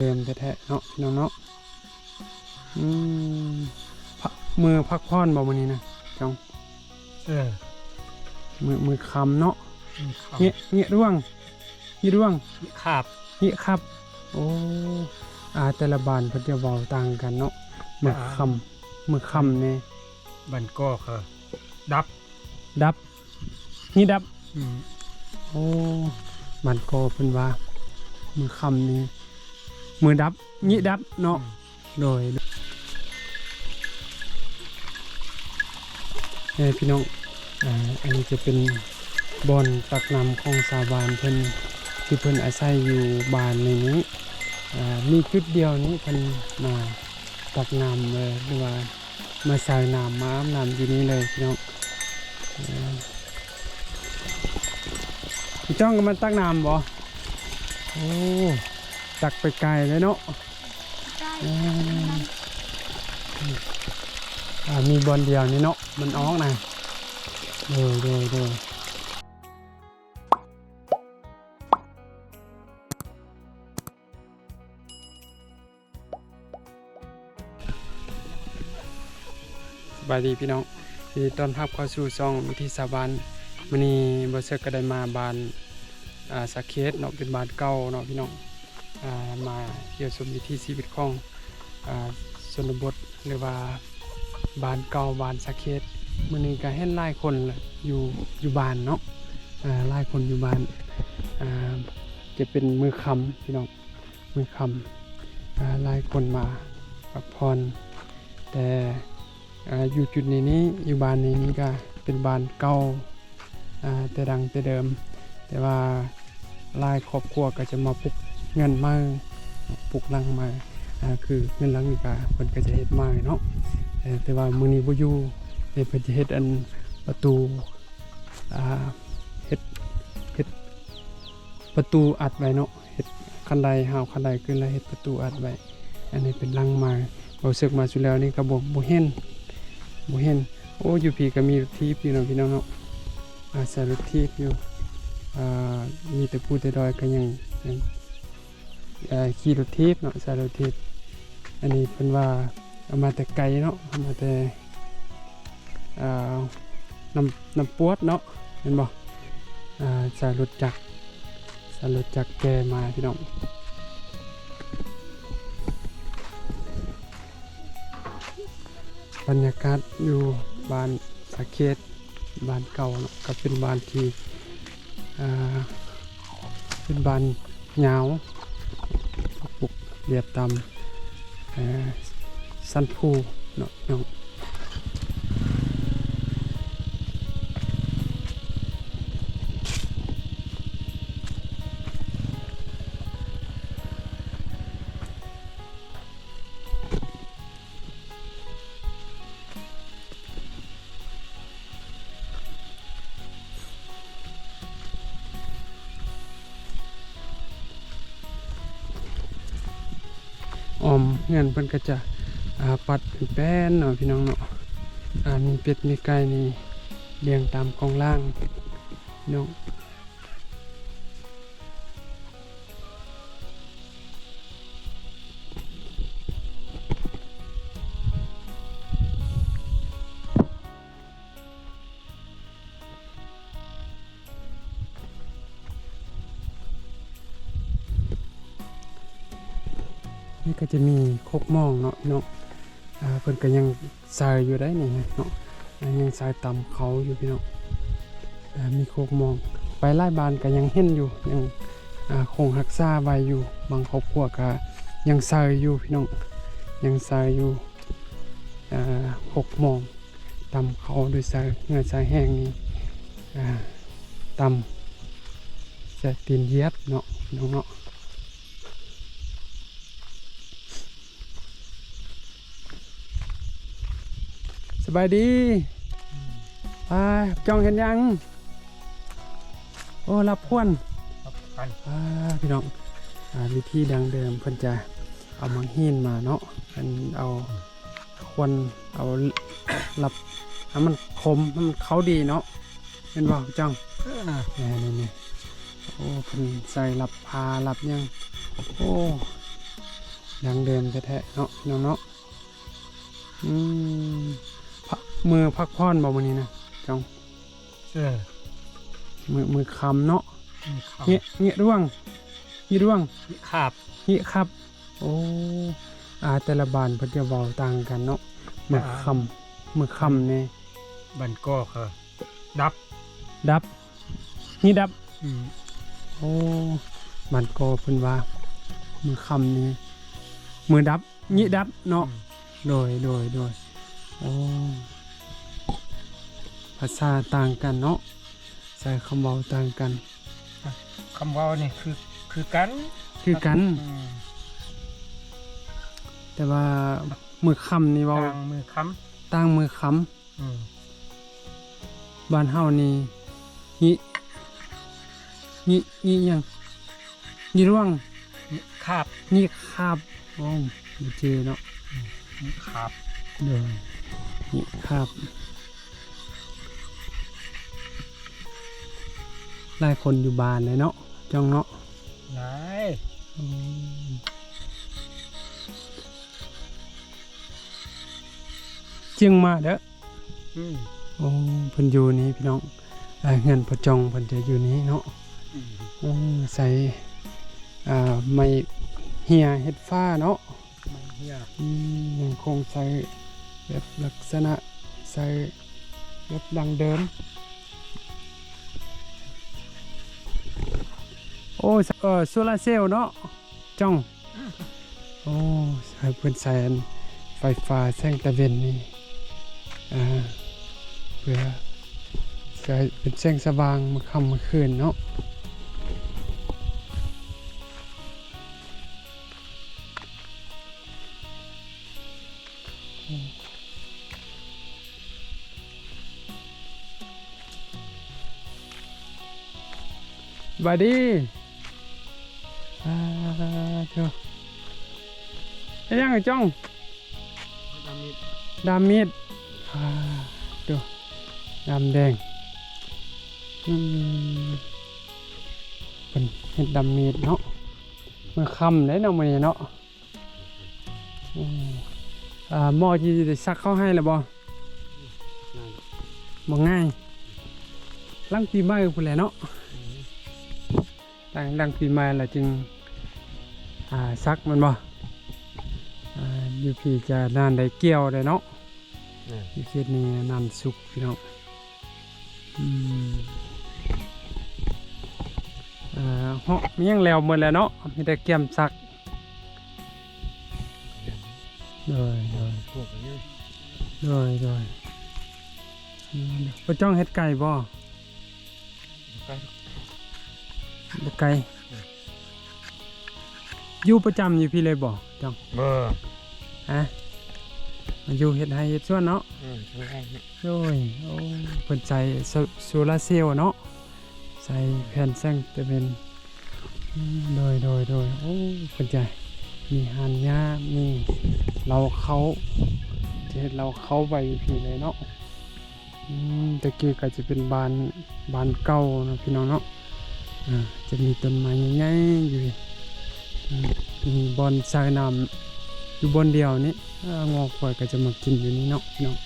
ເດີມແທ້ໆເນາະ ພີ່ນ້ອງເນາະ. ອືມ ພະ ມື້ພັກຜ່ອນບໍ່ມື້ນີ້ນະ ຈອງ? ເອີ ມື້ ມື້ຄ່ຳເນາະ. ມື້ຄ່ຳ ເງະ ເງະດວງ ເງະດວງ ເງະຄາບ ເງະຄາບ. ໂອ້ ອ່າ ແຕ່ລະບ້ານເພິ່ນຈະເວົ້າຕ່າງກັນເນາະ. ມື້ຄ່ຳ ມື້ຄ່ຳນີ້ ບ້ານກໍຄືດັບ ດັບ ຮີດັບ. ອືມ ໂອ້ ບ້ານກໍເພິ່ນວ່າ ມື້ຄ່ຳນີ້ ມື້ດັບ ຮີດັບເນາະ. ອືມ ໂດຍ ເອີ ພີ່ນ້ອງ ອ່າ ອັນນີ້ຈະເປັນບ່ອນຕັກນ້ຳຂອງຊາວບ້ານເພິ່ນ ທີ່ເພິ່ນອາໄສຢູ່ບ້ານໃນນີ້. ອ່າ ມີຈຸດດຽວນີ້ເພິ່ນມາຕັກນ້ຳ ເອີ ຫຼືວ່າ ມາໃສ່ນ້ຳ ມາອາບນ້ຳຢູ່ນີ້ເລີຍພີ່ນ້ອງ. ເອີ ພີ່ຈ້ອງກໍມາຕັກນ້ຳບໍ່? ໂອ້ ຕັກໄປໄກເລີຍເນາະ. ເອີ ອ່າ ມີບ່ອນດຽວນີ້ເນາະ ມັນອອກນະ. ໂດຍ ໂດຍ ໂດຍ. ສະບາຍດີພີ່ນ້ອງ ຍິນດີຕ້ອນຮັບເຂົ້າສູ່ຊ່ອງວິຖີຊາວບ້ານ. ມື້ນີ້ບ່າວເສິກກໍໄດ້ມາບ້ານ ອ່າ ສາເຂດເນາະ ເປັນບ້ານເກົ່າເນາະພີ່ນ້ອງ. ອ່າ ມາທ່ຽວຊົມວິຖີຊີວິດຂອງ ອ່າ ຊົນນະບົດ ຫຼືວ່າບ້ານເກົ່າ ບ້ານສາເຂດ. ມື້ນີ້ກໍເຫັນຫຼາຍຄົນຢູ່ ຢູ່ບ້ານເນາະ ອ່າ ຫຼາຍຄົນຢູ່ບ້ານ. ອ່າ ຈະເປັນມື້ຄ່ຳພີ່ນ້ອງ ມື້ຄ່ຳ ອ່າ ຫຼາຍຄົນມາພັກຜ່ອນ. ແຕ່ ອ່າ ຢູ່ຈຸດນີ້ນີ້ ຢູ່ບ້ານນີ້ນີ້ກະເປັນບ້ານເກົ່າ ອ່າ ແຕ່ດັງແຕ່ເດີມ ແຕ່ວ່າຫຼາຍຄອບຄົວກໍຈະມາປຸກເຮືອນໃໝ່ ປຸກຫຼັງໃໝ່. ອ່າ ຄືເຮືອນຫຼັງນີ້ກະເພິ່ນກໍຈະເຮັດໃໝ່ເນາະ ເອີ ແຕ່ວ່າມື້ນີ້ບໍ່ຢູ່ ເພິ່ນຈະເຮັດອັນປະຕູ ອ່າ ເຮັດ ເຮັດປະຕູອັດໄວ້ເນາະ ເຮັດຄັນໄດ ຮາວຄັນໄດຂຶ້ນ ແລ້ວເຮັດປະຕູອັດໄວ້. ອັນນີ້ເປັນຫຼັງໃໝ່ ເວົ້າເສິກມາສຸດແລ້ວນີ້ກໍບໍ່ ບໍ່ເຫັນ ບໍ່ເຫັນ. ໂອ້ ຢູ່ພີ້ກໍມີລົດຖີບຢູ່ເນາະ ພີ່ນ້ອງເນາະ. ອ່າ ໃສ່ລົດຖີບຢູ່ ອ່າ ມີແຕ່ພູແຕ່ດອຍກໍຍັງ ຍັງ ອ່າ ຂີ່ລົດຖີບເນາະ ໃສ່ລົດຖີບ. ອັນນີ້ເພິ່ນວ່າເອົາມາແຕ່ໄກເນາະ ເອົາມາແຕ່ ອ່າ ນ້ຳ ນ້ຳປວດເນາະ ແມ່ນບໍ່? ອ່າ ໃສ່ລົດຈັກ ໃສ່ລົດຈັກແກ່ມາພີ່ນ້ອງ. ບັນຍາກາດຢູ່ບ້ານສາເຂດ ບ້ານເກົ່າເນາະ ກໍເປັນບ້ານທີ່ ອ່າ ເປັນບ້ານຍາວ ປົກລຽບຕາມ ເອີ ສັນພູເນາະ ເນາະ. ອ້ອມເຮືອນເພິ່ນກໍຈະ ອ່າ ປັດເປັນແປ້ນເນາະ ພີ່ນ້ອງເນາະ. ອ່າ ມີເປັດມີໄກ່ນີ້ລ້ຽງຕາມກອງລ່າງ ພີ່ນ້ອງ. ນີ້ກໍຈະມີຄົກມອງເນາະ ພີ່ນ້ອງ. ອ່າ ເພິ່ນກໍຍັງໃສ່ຢູ່ໄດ໋ນີ້ເນາະ ຍັງໃສ່ຕຳເຂົ້າຢູ່ພີ່ນ້ອງ. ອ່າ ມີໂຄກມ່ວງ ໄປຫຼາຍບ້ານກໍຍັງເຫັນຢູ່ ຍັງ ອ່າ ຄົງຮັກສາໄວ້ຢູ່. ບາງຄອບຄົວກໍຍັງໃສ່ຢູ່ພີ່ນ້ອງ ຍັງໃສ່ຢູ່. ອ່າ ໂຄກມ່ວງ ຕຳເຂົ້າໂດຍໃຊ້ເຫື່ອໃຊ້ແຮງນີ້ ອ່າ ຕຳໃສ່ຕີນຢຽບເນາະ ພີ່ນ້ອງເນາະ. ສະບາຍດີ. ອ່າ ຈ້ອງເຮັດຫຍັງ? ໂອ້ ລັບຄວັນ. ລັບຄວັນ. ອ່າ ພີ່ນ້ອງ ອ່າ ວິທີດັ້ງເດີມເພິ່ນຈະເອົາໝາກຫີນມາເນາະ ເພິ່ນເອົາຄວັນ ເອົາລັບໃຫ້ມັນຂົມ ໃຫ້ມັນເຂົ້າດີເນາະ. ແມ່ນບໍ່ ຈ້ອງ? ເອີ ນີ້ໆ ໂອ້ ເພິ່ນໃສ່ລັບຜ້າລັບຫຍັງ. ໂອ້ ດັ່ງເດີມແທ້ໆເນາະ ພີ່ນ້ອງເນາະ. ອືມ ພະ ມື້ພັກຜ່ອນບໍ່ມື້ນີ້ນະ ຈອງ? ເອີ ມື້ ມື້ຄ່ຳເນາະ ມື້ຄ່ຳ. ເງະ ເງະດ້ວງ ເງະດ້ວງ ເງະຄາບ ເງະຄາບ. ໂອ້ ອາ ແຕ່ລະບ້ານເພິ່ນຈະເວົ້າຕ່າງກັນເນາະ. ມື້ຄ່ຳ ມື້ຄ່ຳນີ້ ບ້ານກໍເຂົາດັບ ດັບ ຮີດັບ. ອືມ ໂອ້ ບ້ານກໍເພິ່ນວ່າ ມື້ຄ່ຳນີ້ ມື້ດັບ ຮີດັບເນາະ. ອືມ ໂດຍ ໂດຍ ໂດຍ. ໂອ້ ພາສາຕ່າງກັນເນາະ ໃຊ້ຄຳເວົ້າຕ່າງກັນ. ຄຳເວົ້ານີ້ຄື ຄືກັນ ຄືກັນ. ອືມ ແຕ່ວ່າມື້ຄ່ຳນີ້ເວົ້າ ຕ່າງມື້ຄ່ຳ ຕ່າງມື້ຄ່ຳ. ອືມ ບ້ານເຮົານີ້ ງິ ງິ ງິຫຍັງ? ງິລ່ວງ ງິຄາບ ງິຄາບ. ໂອ້ ບໍ່ຈື່ເນາະ ງິຄາບ. ໂດຍ ງິຄາບ. ຫຼາຍຄົນຢູ່ບ້ານເລີຍເນາະ ຈອງເນາະ. ຫຼາຍ. ອືມ ຈຽງມາເດີ. ອືມ ໂອ້ ເພິ່ນຢູ່ນີ້ພີ່ນ້ອງ ເຮືອນພໍ່ຈ່ອງເພິ່ນຈະຢູ່ນີ້ເນາະ. ອືມ ໂອ້ ໃຊ້ ອ່າ ໄມ້ເຫື່ອເຮັດຝາເນາະ ໄມ້ເຫື່ອ. ອືມ ຍັງຄົງໃຊ້ແບບລັກສະນະໃຊ້ແບບດັ້ງເດີມ. ໂອ້ ເອີ ໂຊລາເຊວເນາະ ຈ້ອງ. ໂອ້ ໃຫ້ເພິ່ນໃຊ້ອັນໄຟຟ້າແສງຕາເວັນນີ້ ອ່າ ເພື່ອໃຊ້ເປັນແສງສະຫວ່າງມື້ຄ່ຳມື້ຄືນເນາະ. ສະບາຍດີ. ອ່າ ໂທ້ ເຮັດຫຍັງ ຈ້ອງ? ດາມມີດ ດາມມີດ. ອ່າ ໂທ້ ດາມແດງ. ອືມ ເພິ່ນເຮັດດາມມີດເນາະ ມື້ຄ່ຳເດ້ເນາະ ມື້ນີ້ເນາະ. ອືມ ອ່າ ໝໍ້ຊິໄດ້ສັກເຂົ້າໃຫ້ແລ້ວບໍ່? ບໍ່ງ່າຍ ຫຼັງປີໃໝ່ພຸ້ນແຫຼະເນາະ. ຫຼັງ ຫຼັງປີໃໝ່ແລ້ວຈຶ່ງ ອ່າ ສັກແມ່ນບໍ່? ອ່າ ຢູ່ພີ້ຈະນານໄດ້ກ່ຽວໄດ້ເນາະ. ແມ່ນ ຢູ່ເຂດນີ້ນານສຸກພີ່ນ້ອງ. ອືມ ເອີ ເຫາະມີຫຍັງແລ້ວໝົດແລ້ວເນາະ ມີແຕ່ກຽມສັກ. ໂດຍ ໂດຍ ພວກນີ້ ໂດຍ ໂດຍ. ອືມ ພໍ່ຈ້ອງເຮັດໄກ່ບໍ່? ບໍ່ໄກ ບໍ່ໄກ. ອືມ ຢູ່ປະຈຳຢູ່ພີ້ເລີຍບໍ່ ຈ້ອງ? ບໍ່ ຮະ ມາຢູ່ເຮັດໄຮ່ເຮັດສວນເນາະ. ອືມ ເຮັດໄຮ່. ໂດຍ ໂອ້ ເພິ່ນໃຊ້ໂຊ ໂຊລາເຊວເນາະ ໃຊ້ແຜ່ນແສງຕາເວັນ. ອືມ ໂດຍ ໂດຍ ໂດຍ. ໂອ້ ເພິ່ນຈະມີຮ້ານຫຍ້າ ມີເລົ້າເຂົ້າ ຈະເຮັດເລົ້າເຂົ້າໄວ້ຢູ່ພີ້ເລີຍເນາະ. ອືມ ແຕ່ກີ້ກໍຈະເປັນບ້ານ ບ້ານເກົ່າເນາະ ພີ່ນ້ອງເນາະ. ອ່າ ຈະມີຕົ້ນໄມ້ໃຫຍ່ໆຢູ່ ອືມ ມີບ່ອນໃສ່ນ້ຳຢູ່ບ່ອນດຽວນີ້. ງົວຄວາຍກໍຈະມາກິນຢູ່ນີ້ເນາະ ພີ່ນ້ອງ.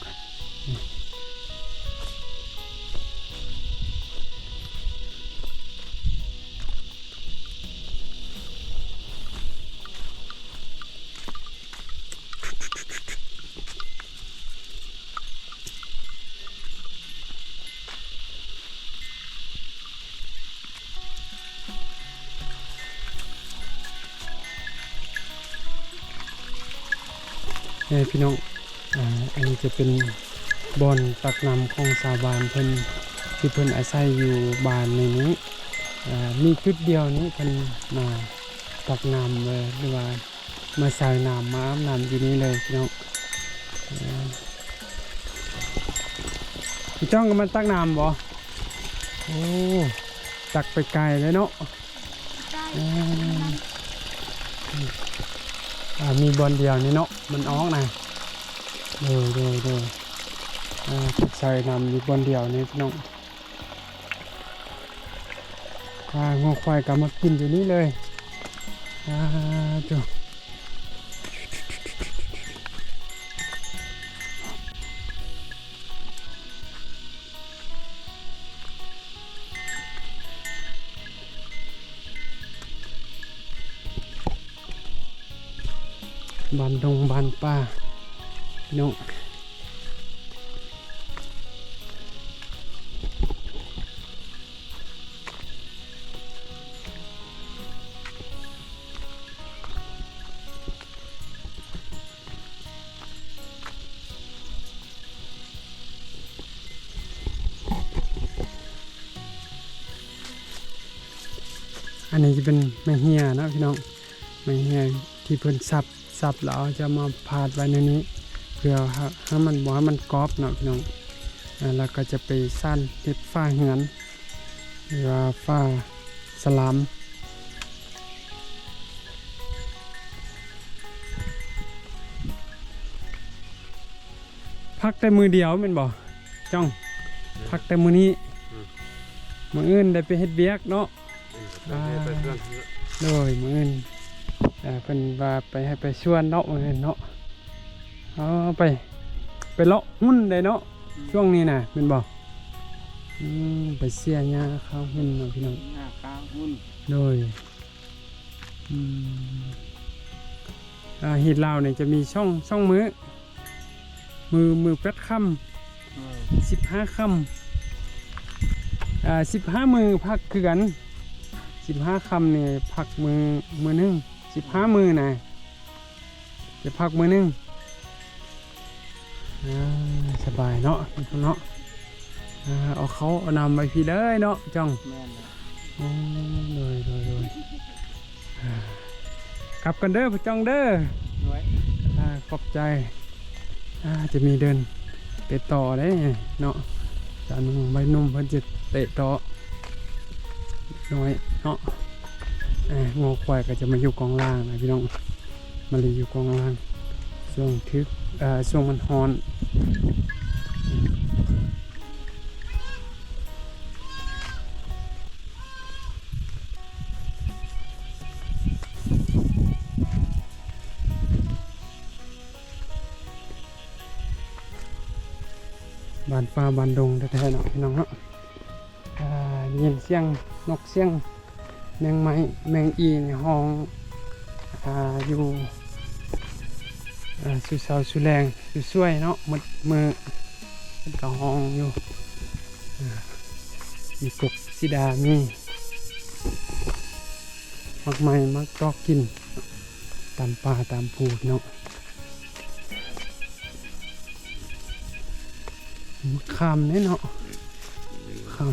ເອີ ພີ່ນ້ອງ ອ່າ ອັນນີ້ຈະເປັນບ່ອນຕັກນ້ຳຂອງຊາວບ້ານເພິ່ນ ທີ່ເພິ່ນອາໄສຢູ່ບ້ານໃນນີ້. ອ່າ ມີຈຸດດຽວນີ້ເພິ່ນມາຕັກນ້ຳ ເອີ ຫຼືວ່າ ມາໃສ່ນ້ຳ ມາອາບນ້ຳຢູ່ນີ້ເລີຍພີ່ນ້ອງ. ເອີ ຈ້ອງກໍມາຕັກນ້ຳບໍ່? ໂອ້ ຕັກໄປໄກເລີຍເນາະ. ໄກ ເອີ ອ່າ ມີບ່ອນດຽວນີ້ເນາະ ມັນອອກນະ. ໂດຍ ໂດຍ ໂດຍ. ອ່າ ຕັກໃສ່ນ້ຳຢູ່ບ່ອນດຽວນີ້ພີ່ນ້ອງ. ອ່າ ງົວຄວາຍກໍມາກິນຢູ່ນີ້ເລີຍ. ອ່າ ໂທ້ ບ້ານດົງບ້ານປ່າພີ່ນ້ອງ. ອັນນີ້ຈະເປັນໄມ້ເຮ່ຍເນາະພີ່ນ້ອງ, ໄມ້ເຮ່ຍທີ່ເພິ່ນສັບ ສັບແລ້ວເອົາຈະມາພາດໄວ້ໃນນີ້ ເພື່ອໃຫ້ ໃຫ້ມັນ ບໍ່ໃຫ້ມັນກອບເນາະພີ່ນ້ອງ. ແລ້ວກໍຈະໄປສ້ານເຮັດຝາເຮືອນ ຫຼືວ່າຝາສະລາມ. ພັກແຕ່ມື້ດຽວແມ່ນບໍ່ຈ້ອງ? ພັກແຕ່ມື້ນີ້. ອືມ ມື້ອື່ນໄດ້ໄປເຮັດວຽກເນາະ. ອືມ ໄປເຮັດໄປສວນ. ໂດຍ ມື້ອື່ນ ເອີ ເພິ່ນວ່າໄປໄຮ່ໄປສວນເນາະ ມື້ອື່ນເນາະ. ອໍ ໄປ ໄປເລາະຫຸ່ນໄດ້ເນາະ. ອືມ ຊ່ວງນີ້ນະແມ່ນບໍ່? ອືມ ໄປເສຍຫຍ້າຄາຫຸ່ນເນາະພີ່ນ້ອງ. ຫຍ້າຄາຫຸ່ນ. ໂດຍ. ອືມ ອ່າ ຮີດລາວນີ້ຈະມີສອງ ສອງມື້ ມື້ ມື້ແປດຄ່ຳ ເອີ ສິບຫ້າຄ່ຳ ອ່າ ສິບຫ້າມື້ພັກຄືກັນ. ສິບຫ້າຄ່ຳນີ້ພັກມື້ ມື້ໜຶ່ງ. ສິບຫ້າມື້ນະ ຈະພັກມື້ໜຶ່ງ. ອ່າ ສະບາຍເນາະ ເນາະ. ອ່າ ເອົາເຂົ້າເອົານ້ຳໄວ້ພີ້ເລີຍເນາະ ຈ້ອງ. ແມ່ນແລ້ວ. ອໍ ໂດຍ ໂດຍ ໂດຍ. ອ່າ ກັບກັນເດີພໍ່ຈ້ອງເດີ. ໂດຍ. ອ່າ ຂອບໃຈ. ອ່າ ຈະມີເດີ່ນເຕະຕໍ່ເດ້ເນາະ. ສາວໜຸ່ມໄວໜຸ່ມເພິ່ນຈະເຕະຕໍ່ໜ້ອຍເນາະ. ງົວຄວາຍກໍຈະມາຢູ່ກອງລ່າງນະພີ່ນ້ອງ, ມາລີຢູ່ກອງລ່າງ ຊ່ວງຖືກ ເອີ ຊ່ວງມັນຮ້ອນ. ບ້ານປ່າບ້ານດົງແທ້ໆເນາະ ພີ່ນ້ອງເນາະ. ອ່າ ໄດ້ຍິນສຽງນົກສຽງແມງໄມ້ແມງອີ່ຮ້ອງ ອ່າ ຢູ່ ອ່າ ສູ່ເຊົ້າສູ່ແລງສູ່ຊ່ວຍເນາະ. ໝົດມື້ເພິ່ນກໍຮ້ອງຢູ່. ອ່າ ມີກົກສີດາ ມີໝາກໄມ້ໝາກຕອກກິນຕາມປ່າຕາມພູເນາະ. ມາຂ້າມເດ້ເນາະ ຂ້າມ